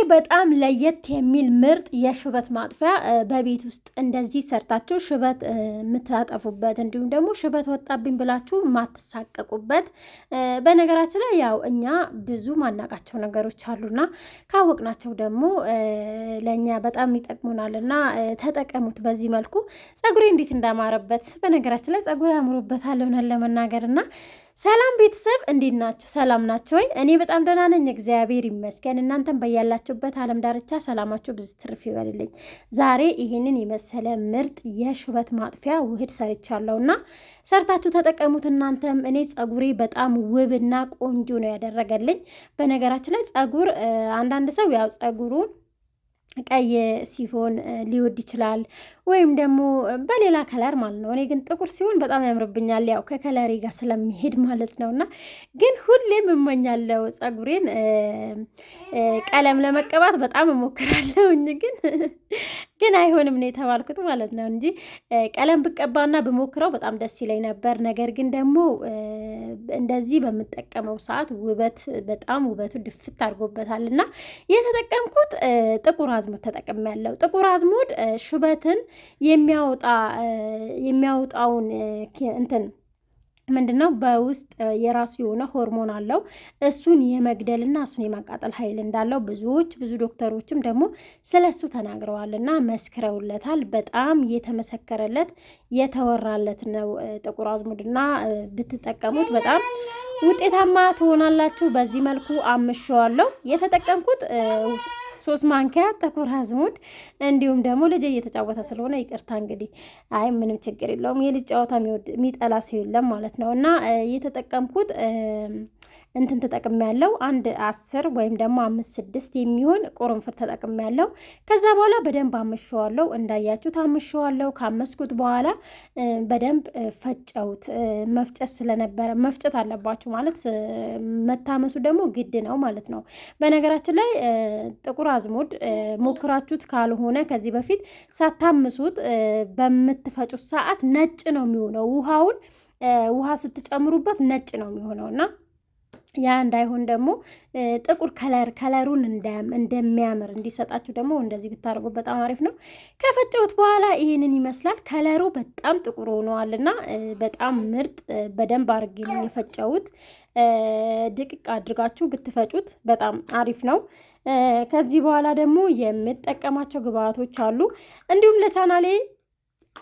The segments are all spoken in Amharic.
በጣም ለየት የሚል ምርጥ የሽበት ማጥፊያ በቤት ውስጥ እንደዚህ ሰርታችሁ ሽበት የምታጠፉበት እንዲሁም ደግሞ ሽበት ወጣብኝ ብላችሁ የማትሳቀቁበት። በነገራችን ላይ ያው እኛ ብዙ ማናቃቸው ነገሮች አሉና ካወቅናቸው ደግሞ ለእኛ በጣም ይጠቅሙናልና ተጠቀሙት። በዚህ መልኩ ጸጉሬ እንዴት እንዳማረበት፣ በነገራችን ላይ ጸጉሬ አምሮበታል እውነት ለመናገር። እና ሰላም ቤተሰብ፣ እንዴት ናችሁ? ሰላም ናችሁ ወይ? እኔ በጣም ደህና ነኝ፣ እግዚአብሔር ይመስገን። እናንተም በያላችሁበት ዓለም ዳርቻ ሰላማችሁ ብዙ ትርፍ ይበልልኝ። ዛሬ ይህንን የመሰለ ምርጥ የሽበት ማጥፊያ ውህድ ሰርቻለሁና ሰርታችሁ ተጠቀሙት። እናንተም እኔ ጸጉሬ በጣም ውብና ቆንጆ ነው ያደረገልኝ። በነገራችን ላይ ጸጉር አንዳንድ ሰው ያው ጸጉሩን ቀይ ሲሆን ሊወድ ይችላል፣ ወይም ደግሞ በሌላ color ማለት ነው። እኔ ግን ጥቁር ሲሆን በጣም ያምርብኛል፣ ያው ከ color ኤ ጋር ስለሚሄድ ማለት ነው። እና ግን ሁሌም እመኛለሁ ጸጉሬን ቀለም ለመቀባት በጣም እሞክራለሁኝ፣ ግን አይሆንም ነው የተባልኩት ማለት ነው እንጂ ቀለም ብቀባና ብሞክረው በጣም ደስ ይለኝ ነበር። ነገር ግን ደግሞ እንደዚህ በምጠቀመው ሰዓት ውበት በጣም ውበቱ ድፍት አድርጎበታል። እና የተጠቀምኩት ጥቁር አዝሙድ ተጠቅሜያለሁ። ጥቁር አዝሙድ ሽበትን የሚያወጣ የሚያወጣውን እንትን ምንድን ነው፣ በውስጥ የራሱ የሆነ ሆርሞን አለው። እሱን የመግደልና እሱን የማቃጠል ኃይል እንዳለው ብዙዎች ብዙ ዶክተሮችም ደግሞ ስለ እሱ ተናግረዋልና መስክረውለታል። በጣም የተመሰከረለት የተወራለት ነው ጥቁር አዝሙድና ብትጠቀሙት በጣም ውጤታማ ትሆናላችሁ። በዚህ መልኩ አምሸዋለሁ። የተጠቀምኩት 3 ማንኪያ ጥቁር አዝሙድ፣ እንዲሁም ደግሞ ልጅ እየተጫወተ ስለሆነ ይቅርታ እንግዲህ። አይ ምንም ችግር የለውም። የልጅ ጨዋታ የሚጠላ ሰው የለም ማለት ነው። እና የተጠቀምኩት እንትን ተጠቅሜያለሁ፣ አንድ 10 ወይም ደግሞ አምስት ስድስት የሚሆን ቁርንፍድ ተጠቅሜያለሁ። ከዛ በኋላ በደንብ አምሸዋለሁ። እንዳያችሁት አምሸዋለሁ። ካመስኩት በኋላ በደንብ ፈጨውት። መፍጨት ስለነበረ መፍጨት አለባችሁ ማለት መታመሱ ደግሞ ግድ ነው ማለት ነው። በነገራችን ላይ ጥቁር አዝሙድ ሞክራችሁት ካልሆነ ከዚህ በፊት ሳታምሱት በምትፈጩት ሰዓት ነጭ ነው የሚሆነው። ውሃውን ውሃ ስትጨምሩበት ነጭ ነው የሚሆነው። እና ያ እንዳይሆን ደግሞ ጥቁር color ኡን እንደሚያምር እንዲሰጣችሁ ደግሞ እንደዚህ ብታደርጉ በጣም አሪፍ ነው። ከፈጨሁት በኋላ ይህንን ይመስላል። Color ኡ በጣም ጥቁር ሆነዋል እና በጣም ምርጥ በደንብ አድርጌ ነው የፈጨሁት። ድቅቅ አድርጋችሁ ብትፈጩት በጣም አሪፍ ነው። ከዚህ በኋላ ደግሞ የምጠቀማቸው ግብአቶች አሉ። እንዲሁም ለቻናሌ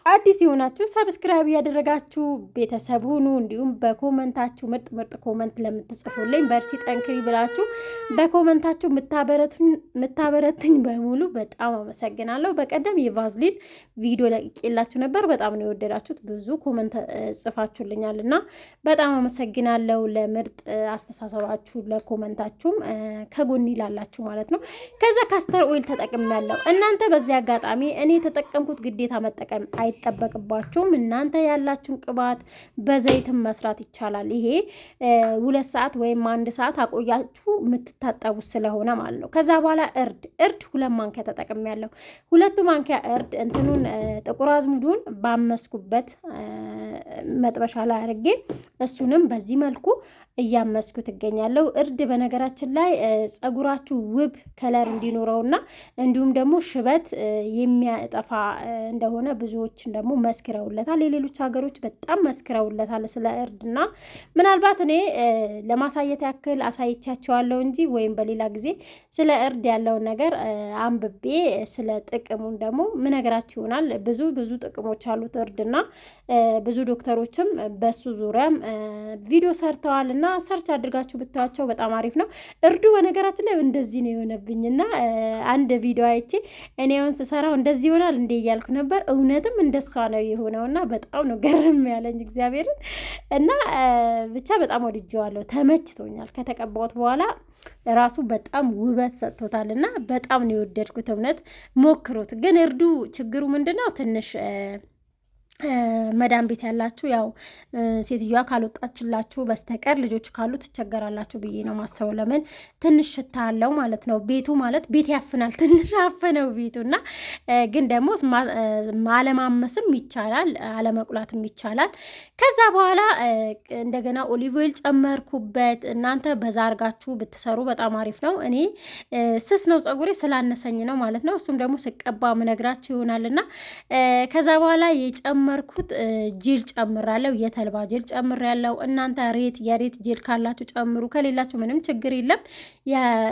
አዲስ የሆናችሁ subscribe እያደረጋችሁ ቤተሰብ ሁኑ። እንዲሁም በ comment ኣችሁ ምርጥ ምርጥ comment ለምትጽፉልኝ፣ በርቺ ጠንክሪ ብላችሁ በ comment ኣችሁ የምታበረቱኝ በሙሉ በጣም አመሰግናለሁ። በቀደም የቫዝሊን ቪዲዮ ለቅቄላችሁ ነበር። በጣም ነው የወደዳችሁት። ብዙ comment ጽፋችሁልኛል እና በጣም አመሰግናለሁ ለምርጥ አስተሳሰባችሁ፣ ለ comment ኣችሁም ከጎን ይላላችሁ ማለት ነው። ከዛ castor oil ተጠቅሜያለሁ። እናንተ በዚህ አጋጣሚ እኔ የተጠቀምኩት ግዴታ መጠቀም አይጠበቅባችሁም። እናንተ ያላችሁን ቅባት በዘይትም መስራት ይቻላል። ይሄ 2 ሰዓት ወይም አንድ ሰዓት አቆያችሁ የምትታጠቡት ስለሆነ ማለት ነው። ከዛ በኋላ እርድ 2 ማንኪያ ተጠቅሜያለሁ። ሁለቱ ማንኪያ እርድ እንትኑን ጥቁር አዝሙዱን ባመስኩበት መጥበሻ ላይ አድርጌ እሱንም በዚህ መልኩ እያመስኩት እገኛለሁ። እርድ በነገራችን ላይ ጸጉራችሁ ውብ color እንዲኖረውና እንዲሁም ደግሞ ሽበት የሚያጠፋ እንደሆነ ብዙዎችን ደግሞ መስክረውለታል። የሌሎች ሀገሮች በጣም መስክረውለታል ስለ እርድና ምናልባት እኔ ለማሳየት ያክል አሳይቻቸዋለሁ እንጂ ወይም በሌላ ጊዜ ስለ እርድ ያለውን ነገር አንብቤ ስለ ጥቅሙን ደግሞ ምነግራችሁ ይሆናል። ብዙ ብዙ ጥቅሞች አሉት እርድና ብዙ ዶክተሮችም በሱ ዙሪያም ቪዲዮ ሰርተዋል እና search አድርጋችሁ ብታዩቸው በጣም አሪፍ ነው። እርዱ በነገራችን ላይ እንደዚህ ነው የሆነብኝና አንድ ቪዲዮ አይቼ እኔ አሁን ስሰራው እንደዚህ ይሆናል እንዴ እያልኩ ነበር። እውነትም እንደሷ ነው የሆነውና በጣም ነው ገርም ያለኝ እግዚአብሔርን። እና ብቻ በጣም ወድጄዋለሁ፣ ተመችቶኛል። ከተቀባሁት በኋላ ራሱ በጣም ውበት ሰጥቶታል እና በጣም ነው የወደድኩት። እውነት ሞክሩት። ግን እርዱ ችግሩ ምንድነው? ትንሽ መዳም ቤት ያላችሁ ያው ሴትዮዋ ካልወጣችላችሁ በስተቀር ልጆች ካሉ ትቸገራላችሁ ብዬ ነው ማሰበው። ለምን ትንሽ ሽታ አለው ማለት ነው ቤቱ፣ ማለት ቤት ያፍናል። ትንሽ አፈነው ቤቱ እና ግን ደግሞ አለማመስም ይቻላል፣ አለመቁላትም ይቻላል። ከዛ በኋላ እንደገና olive oil ጨመርኩበት። እናንተ በዛ አርጋችሁ ብትሰሩ በጣም አሪፍ ነው። እኔ ስስ ነው ፀጉሬ ስላነሰኝ ነው ማለት ነው። እሱም ደግሞ ስቀባ ምነግራችሁ ይሆናልና ከዛ በኋላ የጨመርኩት ጅል ጨምራለሁ። የተልባ ጅል ጨምሬያለሁ። እናንተ ሬት የሬት ጅል ካላችሁ ጨምሩ፣ ከሌላችሁ ምንም ችግር የለም።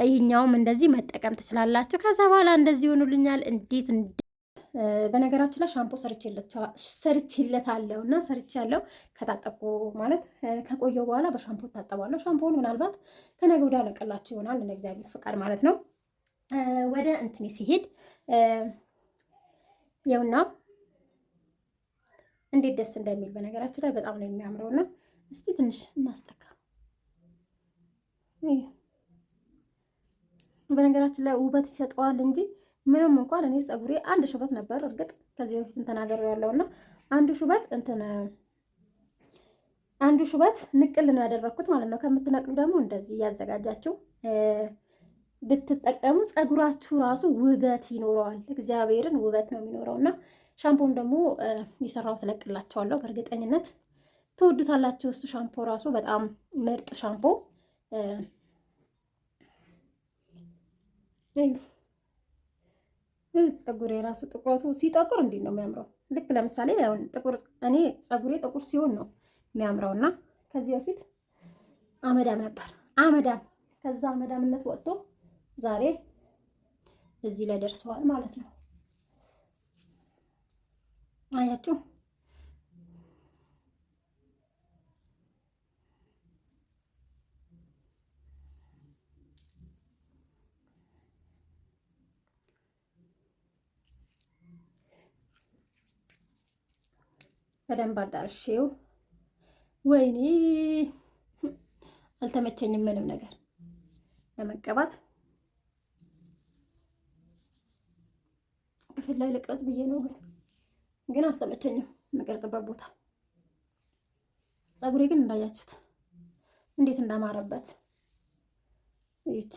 ይህኛውም እንደዚህ መጠቀም ትችላላችሁ። ከዛ በኋላ እንደዚህ ይሆኑልኛል። እንዴት በነገራችን ላይ ሻምፖ ሰርቼለታለሁ እና ሰርቼያለሁ። ከታጠብኩ ማለት ከቆየው በኋላ በሻምፖ እታጠባለሁ። ሻምፖውን ምናልባት ከነገ ወዲያ አለቅላችሁ ይሆናል እንደ እግዚአብሔር ፍቃድ ማለት ነው። ወደ እንትኔ ሲሄድ ይኸውና እንዴት ደስ እንደሚል በነገራችን ላይ በጣም ነው የሚያምረውና እስቲ ትንሽ እናስጠጋ። በነገራችን ላይ ውበት ይሰጠዋል እንጂ ምንም እንኳን እኔ ፀጉሬ አንድ ሽበት ነበር። እርግጥ ከዚህ በፊት ተናግሬያለሁና አንዱ ሽበት እንትን አንዱ ሽበት ንቅል ነው ያደረግኩት ማለት ነው። ከምትነቅሉ ደግሞ እንደዚህ እያዘጋጃችሁ ብትጠቀሙ ፀጉራችሁ ራሱ ውበት ይኖረዋል። እግዚአብሔርን ውበት ነው የሚኖረውና ሻምፖን ደግሞ የሰራሁት እለቅላቸዋለሁ። በእርግጠኝነት ትወዱታላችሁ። እሱ ሻምፖ ራሱ በጣም ምርጥ ሻምፖ ፀጉሬ ራሱ ጥቁረቱ ሲጠቁር እንዴት ነው የሚያምረው! ልክ ለምሳሌ አሁን ጥቁር እኔ ፀጉሬ ጥቁር ሲሆን ነው የሚያምረውና ከዚህ በፊት አመዳም ነበር አመዳም። ከዛ አመዳምነት ወጥቶ ዛሬ እዚህ ላይ ደርሰዋል ማለት ነው። አያችሁ በደንብ አዳርሼው። ወይኔ አልተመቸኝም ምንም ነገር ለመቀባት። ክፍል ላይ ልቅረጽ ብዬ ነው ግን ግን አልተመቸኝም የምቀርጽበት ቦታ። ፀጉሬ ግን እንዳያችሁት እንዴት እንዳማረበት እዩት።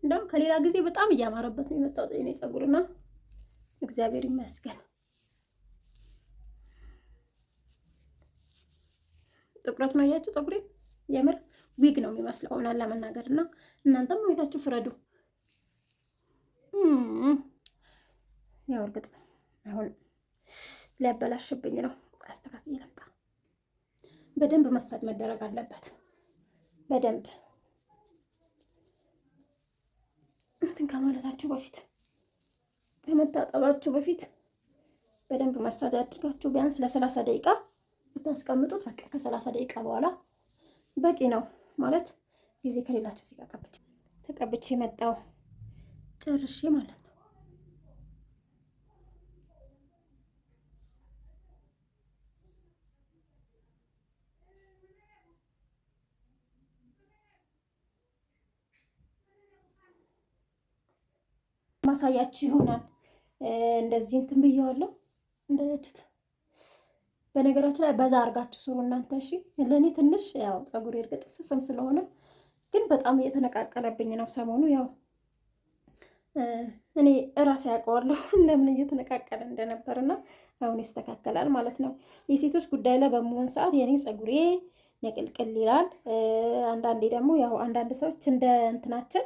እንደውም ከሌላ ጊዜ በጣም እያማረበት ነው የመጣው የእኔ ፀጉርና እግዚአብሔር ይመስገን። ጥቁረቱን አያችሁ ፀጉሬ የምር ዊግ ነው የሚመስለው እውነት ለመናገር እና እናንተም አይታችሁ ፍረዱ። ያው እርግጥ አሁን ሊያበላሽብኝ ነው። አስተካክዬ ልምጣ። በደንብ መሳጅ መደረግ አለበት። በደንብ እንትን ከማለታችሁ በፊት ከመታጠባችሁ በፊት በደንብ መሳጅ አድርጋችሁ ቢያንስ ለ30 ደቂቃ ብታስቀምጡት በቃ ከ30 ደቂቃ በኋላ በቂ ነው ማለት ጊዜ ከሌላችሁ እዚህ ጋር ተቀብቼ መጣሁ ጨርሼ ማለት ነው። ማሳያችሁ ይሆናል። እንደዚህ እንትን ብየዋለሁ እንዳያችሁት። በነገራችን ላይ በዛ አድርጋችሁ ስሩ እናንተ እሺ። ለእኔ ትንሽ ያው ፀጉሬ እርግጥ ስስም ስለሆነ ግን በጣም እየተነቃቀለብኝ ነው ሰሞኑ። ያው እኔ እራሴ ያውቀዋለሁ ለምን እየተነቃቀለ እንደነበርና አሁን ይስተካከላል ማለት ነው። የሴቶች ጉዳይ ላይ በመሆን ሰዓት የኔ ፀጉሬ ንቅልቅል ይላል። አንዳንዴ ደግሞ ያው አንዳንድ ሰዎች እንደ እንትናችን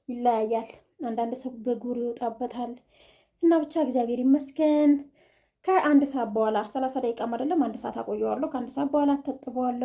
ይለያያል። አንዳንድ ሰው በጉር ይወጣበታል እና ብቻ እግዚአብሔር ይመስገን። ከአንድ ሰዓት በኋላ 30 ደቂቃም አይደለም አንድ ሰዓት አቆየዋለሁ። ከአንድ ሰዓት በኋላ ተጥበዋለሁ።